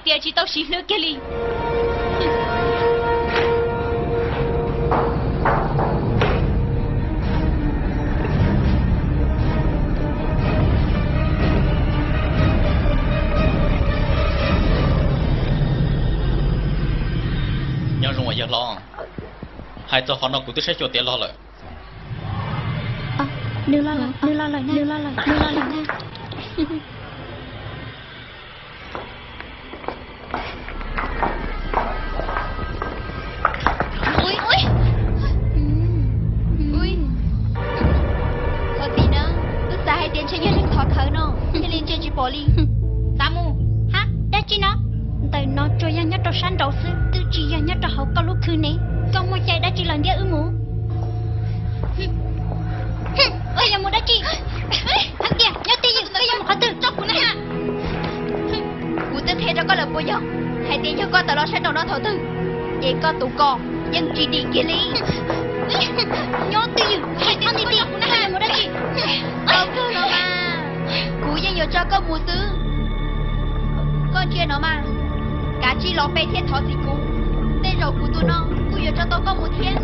tias tsis tau siv hlwb kiag li. Nyob zoo yawg hlob, hais txog qhov no kuv twb saib xyuas tiav los lawm. Nws los lawm, nws los lawm, nws los lawm, nws los lawm. Ui, ui, ui, thov txim na, twb xav hais tias ntshe yog neeg thov khawv no thiaj li ntsia tsis pom li. Xav mus hab dab tsi no? Ntawm no tsuas yog nyob rau sab nraud xwb, twb tsis yog nyob rau hauv koj lub khw ne. Koj muaj cai dab tsi los ntiab wb mus? Koj yuav mus dab tsi? Hab tias nyob twj ywm, koj yuav mus qhov twg? Kuv twb qhia rau koj lawm puas yog hais tias yog koj tawm los sab nraum no thaum twg, ces koj tus ko yeej tsis dim kiag li. Nyob twj ywm, hais tias koj yuav mus dab tsi? Tau kawg los mas, kuv yeej yuav tso koj mus xwb. Koj ntsia no mas, kav tsij los pe thiab thov txim kuv, tej zaum kuv tus no kuj yuav tso tau koj mus thiab.